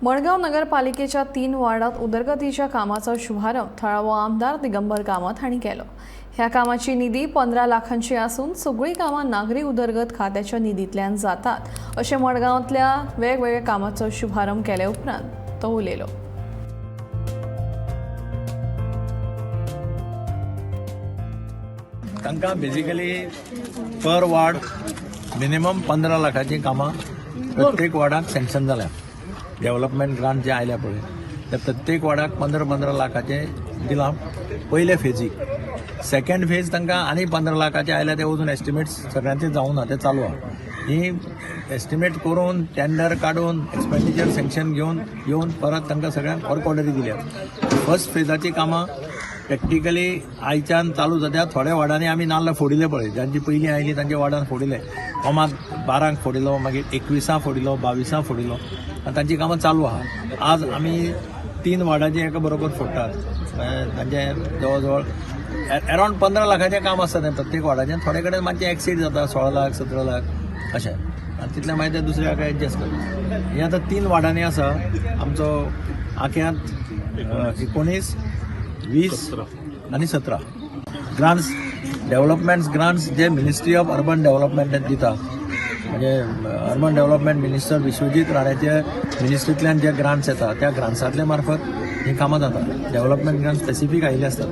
मडगांव नगरपालिकेच्या तीन वार्डात उदरगतीच्या कामाचो शुभारंभ थळावो आमदार दिगंबर कामत हांणी केलो. ह्या कामाची निधी 15 लाखांची आसून सगळीं कामां नागरी उदरगत खात्याच्या निधींतल्यान जातात, अशें मडगांवांतल्या वेगवेगळ्या कामाचो शुभारंभ केले उपरांत तो उलयलो. तांकां बेजिकली पर वार्ड मिनिमम 15 लाखाचीं कामां प्रत्येक वार्डाक सँक्शन जाल्या. डेव्हलपमेंट ग्रांट जे आयल्या पळय, ते प्रत्येक वार्डाक 15 15 लाखाचें दिलां पयले फेजीक. सेकंड फेज तांकां आनी 15 लाखाचे आयल्या. ते अजून एस्टिमेट्स सगळ्यांचे जावना, ते चालू आहा. ही एस्टिमेट करून, टेंडर काडून, एक्सपेंडिचर सँक्शन घेवन येवन परत तांकां सगळ्यांक वर्क ऑर्डरी दिल्या. फर्स्ट फेजाची कामां प्रॅक्टिकली आयच्यान चालू जात्या. थोड्या वार्डांनी आमी नाल्ल फोडिले पळय, जांची पयलीं आयली तांच्या वार्डान फोडिले. कोमाक 12क फोडिलो, मागीर 21 फोडिलो, 22 फोडिलो आनी तांची कामां चालू आहा. आज आमी तीन वार्डाची एका बरोबर फोडटात. तांचे जवळ जवळ अरावंड 15 लाखाचें काम आसता तें प्रत्येक वार्डाचें. थोडे कडेन मातशें एक्सीड जाता, 16 लाख, 17 लाख अशें, आनी तितलें मागीर ते दुसऱ्या एडजस्ट करता. हें आतां तीन वार्डांनी आसा. आमचो आक्यांत 19, 20 आनी 17 grants, development grants J ministry of urban development दिता, म्हणजे अर्बन डेव्हलपमेंट मिनिस्टर विश्वजीत राण्याचे मिनिस्ट्रींतल्यान जे ग्रांट्स येता, त्या ग्रांट्सांतले मार्फत ही कामां जाता. डेव्हलपमेंट ग्रांट स्पेसिफीक आयिल्ले आसतात.